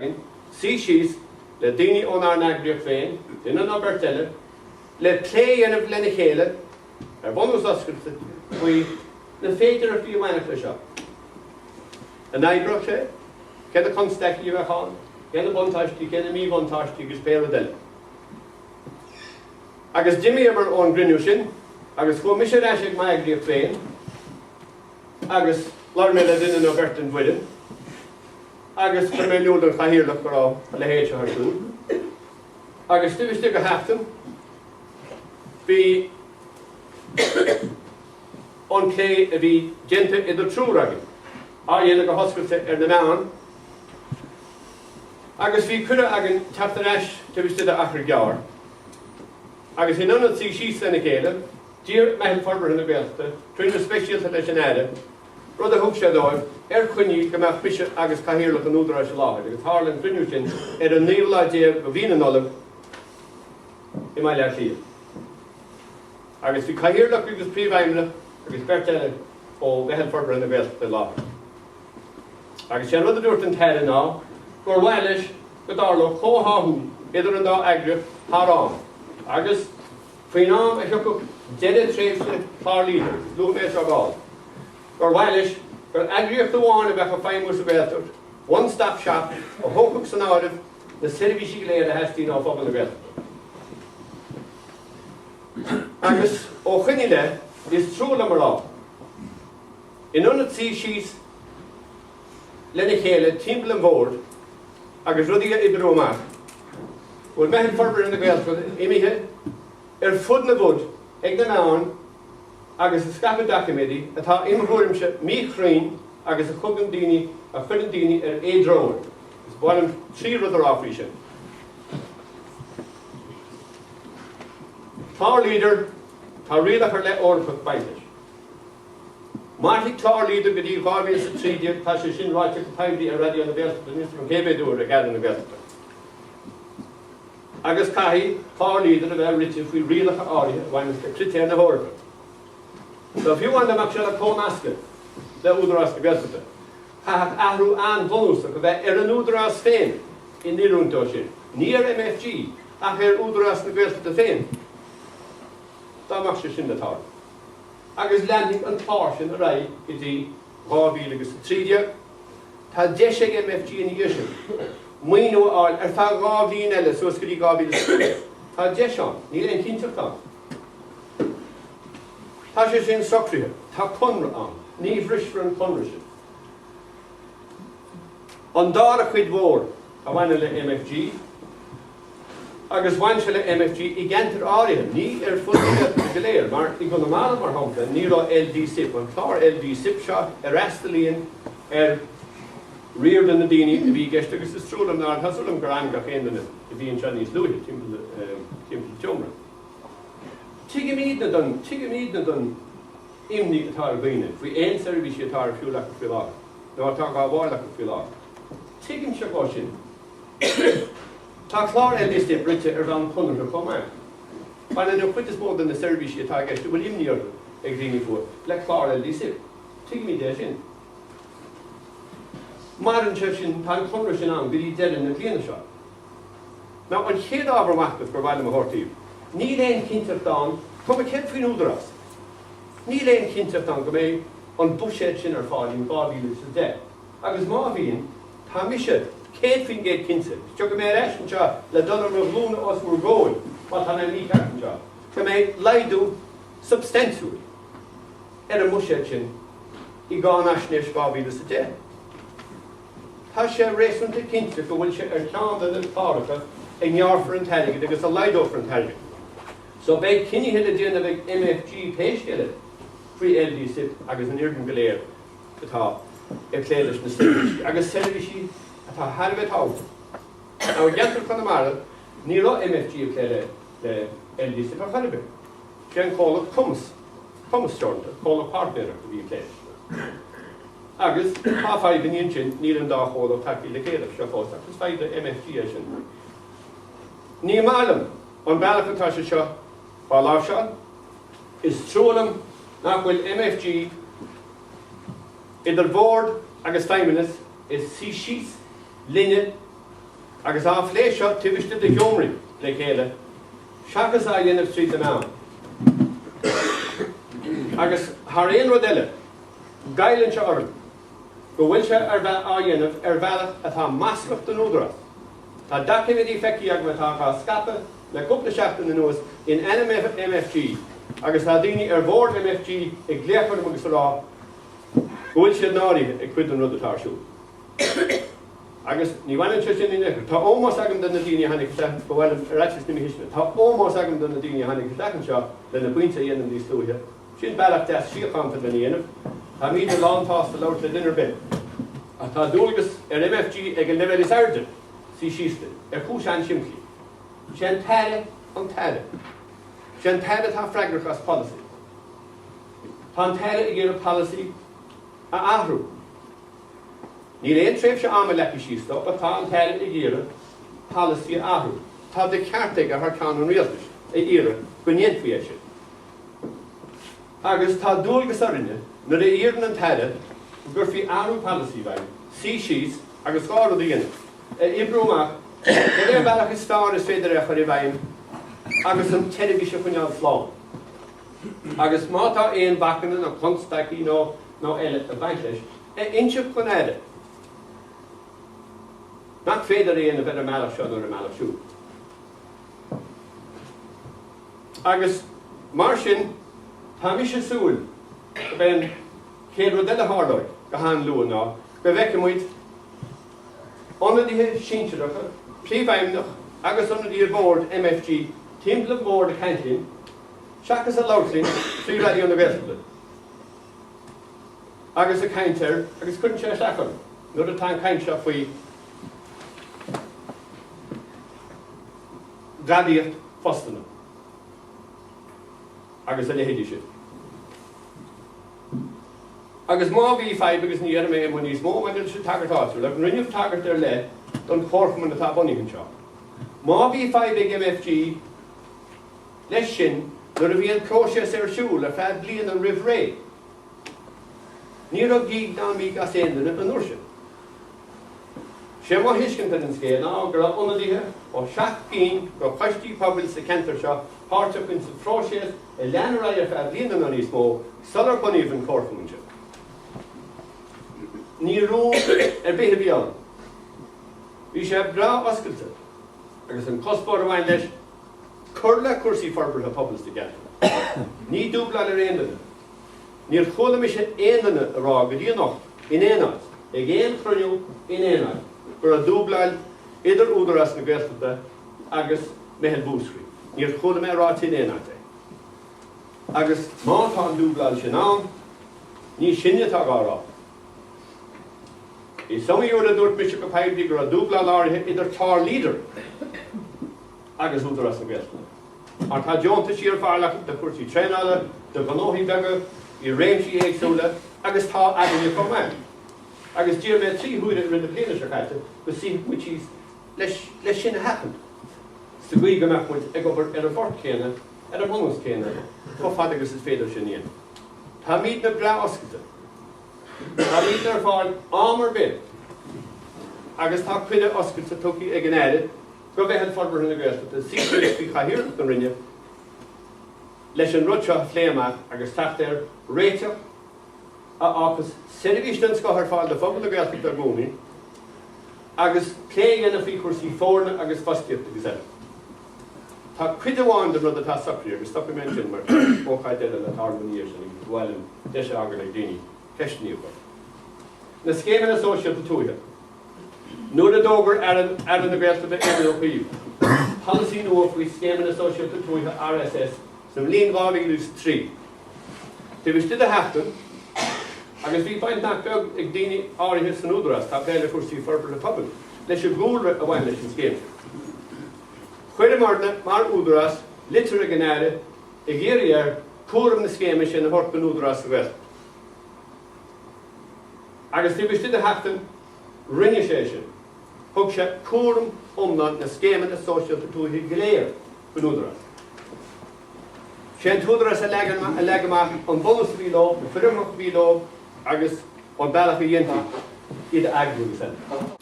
Againn suí síos le daoine ónár n-eagraíocht féin, duine nó beirt eile, le plé a dhéanamh lena chéile ar bhunús oscailte faoi na féidearthachtaí a bhainfeadh leis seo. An oibreodh sé? Cé na constaicí a bheadh ann? Cé na buntáistí, cé na míbhuntáistí agus pé rud eile. Agus d'imíomar ón gcruinniú sin agus chuaigh mise ar ais ag m'eagraíocht féin agus labhair mé le duine nó beirt den bhfoireann, Agus chuir mé in iúl don Chathaoirleach go raibh a leithéid seo ar siúl. Agus taobh istigh de sheachtain, bhí an plé a bhí déanta idir triúr againn, á dhéanamh go hoscailte ar na meáin, agus bhí cuireadh againn teacht ar ais taobh istigh d'achar gearr. Agus in ionad suí síos lena chéile, d'iarr Meitheal Forbartha na Gaeltachta cruinniú speisialta leis an Aire, rud a thug sé dóibh, ar choinníoll go mbeadh mise agus Cathaoirleach an Údaráis i láthair, agus tharla an cruinniú sin ar an naoú lá déag de mhí na Nollag i mBaile Átha Cliath. Agus bhí Cathaoirleach agus Príomhfheidhmeannach agus beirt eile ó Mheitheal Forbartha na Gaeltachta i láthair. Agus sé an rud a dúirt an tAire ná gur mhaith leis go dtarlódh comhtháthú idir an dá eagraíocht thar am agus, Faoin am a thiocfadh deireadh tréimhse chlár Leader, luafaidh mé é seo ar ball, gur mhaith leis gur eagraíocht amháin a bheadh ag feidhmiú sa Ghaeltacht, one stop shop, a thógfadh san áireamh na seirbhísí go léir a theastaíonn ó phobal na Gaeltachta. Agus ó shoin i leith, is trua liom a rá, in ionad suí síos lena chéile timpeall an bhoird agus rudaí a oibriú amach, go bhfuil Meitheal Forbartha na Gaeltachta imithe ar fud na bhfud ag na meáin agus ag scaipeadh doiciméidí atá im thuairimse míchruinn agus a thugann daoine, a chuireann daoine ar éadreoir. Is mhaith liom 3 rud a rá faoi sin. Clár Leader, tá rialacha ar leith Eorpach ag baint leis. Mairfidh clár Leader go dtí 2013, tá sé sin ráite go poiblí ar Raidió na Gaeltachta níl 'fhios agam cé mhéad uair ag Aire na Gaeltachta. Agus caithfidh clár Leader a bheith rite faoi rialacha áirithe a bhaineanns le critéir na hEorpa. So fiú amháin dá mbeadh sé le comhnascadh le Údarás na Gaeltachta, chaithfeadh athrú an-bhunúsach a bheith ar an Údarás féin in oiriúint dó sin, ní ar MFG ach ar Údarás na Gaeltachta féin dá mbeadh sé sin le tarlú. Agus leanfaidh an clár sin ar aghaidh go dtí 2013. Tá deis ag MFG ina dhiaidh sin maoiniú a fháil ar feadh 2 bhliain eile suas go dtí 2015. Tá deis ann, níl aon chinnteacht ann. Tá sé sin socraithe, tá conradh ann, ní bhrisfear an conradh sin. An dara cuid mhór a bhaineann le MFG, agus bhain sé le MFG i gceantair áirithe, ní ar fud na Gaeltachta go léir, mar i gConamara, mar shampla, ní raibh LD-SIP, an clár LD-SIP seo a fhreastalaíonn ar riar de na daoine a bhí i gceist agus is trua liom nár, tá súil agam gur fhan gach aon duine a bhí anseo níos luaithe timpeall an tseomra. Tuigimidne don, tuigimidne don imní atá ar dhaoine faoi aon seirbhísí atá ar siúl acu faoi láthair, nó atá á bhfáil acu faoi láthair. Tuigimse dhó sin. Tá clár LD-SIP rite ar bhonn conartha chomh maith. Baineann an chuid is mó de na seirbhísí atá i gceist a bhfuil imní orthu ag daoine fúthu le clár LD-SIP. Tuigimid é sin. Maireann sé sin, tá an conradh sin ann go dtí deireadh na bliana seo. Now, an chéad ábhar machnaimh gur mhaith liom a thabhairt daoibh, níl aon chinnteacht ann, cuma céard faoin Údarás, níl aon chinnteacht ann go mbeidh an buiséad sin ar fáil in 2010. Agus má bhíonn, tá mise 100% cinnte, tiocfaidh mé ar ais anseo le dul ar mo ghlúine os bhur gcomhair má tá mé mícheart anseo, go mbeidh laghdú substaintiúil ar an mbuiséad sin i gCáinaisnéis 2010. Tá sé réasúnta cinnte go bhfuil sé ar cheann de na cláracha a ngearrfar an t-airgead agus a laghdófar an t-airgead. So beidh cinnithe le déanamh ag MFG pé scéal é faoi LD-SIP agus an fhoireann go léir. atá ag plé leis na seirbhísí, agus seirbhísí atá thar a bheith tábhachtach. Now, i gceantar Chonamara, ní raibh MFG ag plé le le LD-SIP ar chor ar bith. Sé an comhlacht Cumas, Cumas Teoranta, comhlacht páirtnéireachta a bhí ag plé leis. Agus tá fadhbanna ansin, níl an dá chomhlacht tagtha le chéile seo fós, ach is fadhb le MFG é sin. Ní maith liom an bealach atá sé seo á láimhseáil. Is trua liom nach bhfuil MFG idir bhord agus feidhmeannas ag suí síos linne. Agus á phlé seo taobh istigh de sheomraí le chéile seachas á dhéanamh tríd na meáin. Agus thar aon rud eile, goilleann sé orm go bhfuil sé ar á dhéanamh ar bhealach atá maslach don Údarás. Tá doiciméidí feicthe agam atá á scaipeadh le cúpla seachtain anuas in ainm MFG agus tá daoine ar bhord MFG ag glaoch orm agus ag rá go bhfuil siad náirithe ag cuid den rud atá ar siúl. Agus ní bhaineann sé sin in aon chor. Tá ómós agam do na daoine a tháinig isteach, ba mhaith liom, ar fhaitíos na míthuisceana, tá ómós agam do na daoine a tháinig isteach anseo lena bpointe a dhéanamh níos luaithe. Sin bealach deas síochánta lena dhéanamh. Táimidne lánsásta labhairt le duine ar bith. Ach tá dualgas ar MFG ag an leibhéal is airde suí síos linn, ar chúis an-simplí. Sé an tAire an tAire. Sé an tAire atá freagrach as polasaí. Tá an tAire ag iarraidh polasaí a athrú. Níl aon tréimhse ama leagtha síos dó ach tá an tAire ag iarraidh polasaí a athrú. Tá de cheart aige thar ceann an Rialtais a iarraidh go ndéanfaí é sin. Agus tá dualgas orainne, nuair a iarrann an tAire go gcuirfí athrú polasaí i bhfeidhm, suí síos agus 2 rud a dhéanamh, a oibriú amach cad é an bealach is fearr is féidir é a chur i bhfeidhm agus an tseirbhís a choinneáil slán. Agus má tá aon bhacanna nó constaicí nó nó eile ag baint leis, a inseacht don Aire nach féidir é a dhéanamh ar an mbealach seo nó ar an mbealach siúd. Agus mar sin, tá mise ag súil gurb é an chéad rud eile a tharlóidh go han-luath ná go bhfeicfidh muid ionadaithe sinsearacha, príomhfheidhmeannach agus ionadaithe boird MFG timpeall an bhoird ag caint linn, seachas ag labhairt linn trí Raidió na Gaeltachta agus ag caint ar, agus cuireann sé isteach orm nuair atá an chaint seo faoi ghadaíocht phostanna agus a leithéidí sin. Agus má bhí fadhb, agus ní dhéarfaidh mé aon níos mó maidir leis an tagairt áitiúil, ach rinneadh tagairt ar leith don chomharchumann atá bunaithe anseo. Má bhí fadhb ag MFG leis sin nuair a bhí an próiseas ar siúl ar feadh bliana roimh ré, ní raibh gíog ná míog as aon duine an uair sin. Sé mo thuiscint ar an scéal ná go raibh ionadaithe ó sheacht gcinn de choistí pobail sa cheantar seo páirteach ins an phróiseas a lean ar aghaidh ar feadh bliana nó níos mó sular bunaíodh an comharchumann seo. Ní rún ar bith a bhí ann. Bhí sé breá oscailte agus an cuspóir a bhain leis cur le cúrsaí forbartha pobail sa gceantar. Ní dúbláil ar aon duine. Níor chuala mise aon duine a rá go dtí anocht in aon áit, ag aon chruinniú in aon áit, go raibh dúbláil idir Údarás na Gaeltachta agus Meitheal Mhúscraí. Níor chuala mé ráite in aon áit é. Agus má tá an dúbláil sin ann, ní sinne atá dhá rá. Is iomaí uair a dúirt mise go poiblí go raibh dúbláil áirithe idir clár Leader agus Údarás na Gaeltachta. Mar tá deontaisí ar fáil acu do chúrsaí traenála, do ghnóthaí beaga i réimsí éagsúla agus tá againne chomh maith. Agus d'iarr mé 3 huaire i rith na bliana seo caite go suífeadh muid síos leis leis sin a sheachaint, sa gcaoi go mbeadh muid ag obair ar an bport céanna, ar an mbunús céanna, chomh fada agus is féidir sin a dhéanamh. Táimidne breá oscailte. Táimidne ar fáil am ar bith agus tá cuireadh oscailte tugtha ag an Aire do Mheitheal Forbartha na Gaeltachta suí síos faoi chathaoirleacht na Roinne leis an rud seo a phlé amach agus teacht ar réiteach a fhágfas seirbhís den scoth ar fáil do phobal na Gaeltachta i gcónaí agus plé a dhéanamh faoi chúrsaí foirne agus fostaíochta agus eile. Tá cuid amháin den rud atá socraithe, agus stopfaidh mé ansin mar tá ócáid eile le tarlú ina dhiaidh sin agus ba mhaith liom deis a fhágáil ag daoine ceisteanna a chur. Na scéimeanna sóisialta tuaithe. Nuair a d'fhógair Aire na Gaeltachta Éamon Ó Cuív polasaí nua faoi Scéimeanna Sóisialta Tuaithe, RSS, sa mbliain 2003, taobh istigh de sheachtain, agus bhí baint nach beag ag daoine áirithe san Údarás atá ag plé le cúrsaí forbartha pobail leis an gcúlra a bhain leis an scéim sin. Chuireamarna, mar Údarás, litir ag an Aire ag iarraidh air cúram na scéime sin a thabhairt don Údarás sa Ghaeltacht. Agus taobh istigh de sheachtain, rinne sé sin. Thug sé cúram iomlán na scéimeanna sóisialta tuaithe go léir don Údarás. Sé an tÚdarás a leag amach an bunús a bhí leo, na foirmeacha a bhí leo agus an bealach a dhéanfaí iad a eagrú agus eile.